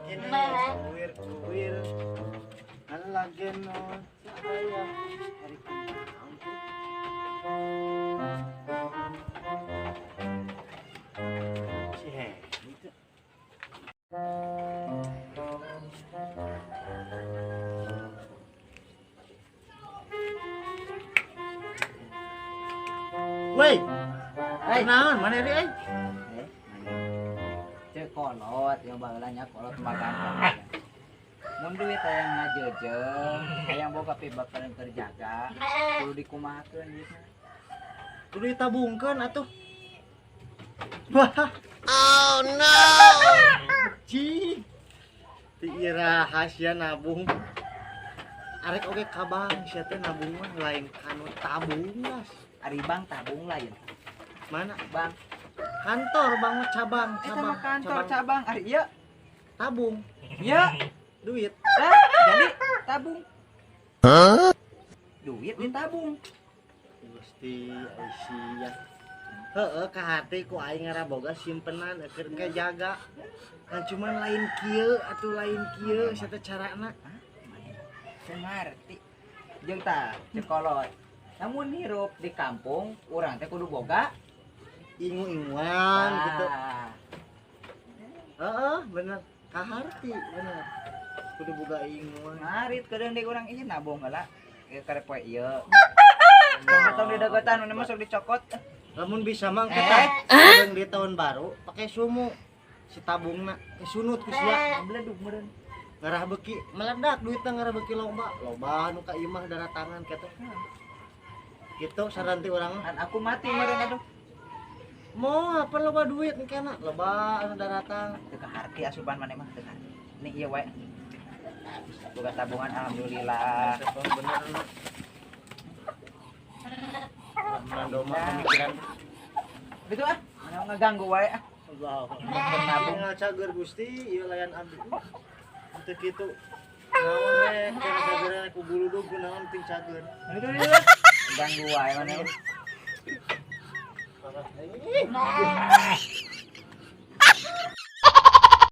Kene kuir kuir. Alageno saya hari kunaon tuh? Si Heni tuh. Woi, Hei. naon mana deui euy? Eh, cek kolot yang baheula nya kolot makan. Mun duit hayang ngajeujeng, hayang boga pibakeureun keur jaga, kudu dikumahakeun duitna? Kudu ditabungkeun atuh. Wah. Oh no! Cing. Ti rahasia nabung. Arek oge ka bank sia teh nabung mah lain kanu tabung, Mas. Ari bank tabung lain. Mana? Bank. Kantor bank mah cabang, Eta cabang, mah kantor cabang. Cabang. Ari ieu Tabung ieu duit. Lah, jadi tabung. Duit ditabung. Gusti Aisyah. Heeh, ka hati ku aing ngaraboga simpenan keur ke jaga. Kan cuman lain kieu atuh, lain kieu sia teh carana. Teu ngarti. Jeung tah, cek kolot. Lamun hirup di kampung, urang teh kudu boga Ingu-inguan gitu. Tah. Heeh, bener. Kaharti bener. Kudu boga inguan. Ngarit kedeung deui urang ieu nabung heula. Ieu karek poe ieu. Tong didegotan mana masuk dicokot. Lamun bisa mah Eh. kita kedeung di tahun baru pakai sumu si tabungna sunut ku sia. Beledug meureun. Ngarah beuki meledak duitna, ngarah beuki loba loba nu ka imah daratangan kitu gitu saran ti urang mah. Kan aku mati meureun aduh. Mau apa loba duit engkena loba anu daratang. Teu kaharti asupan maneh mah teu kaharti. Nih ieu wae. Boga tabungan alhamdulillah. Bener nu Alhamdulillah pemikiran. Gitu ah, mana ngeganggu wae ah. Allah Nabung. Ngacager Gusti ieu layan abdi teu kitu naon we kana cageran ku buludug ku naon ting cager. Itu itu. Ganggu wae maneh. Parah.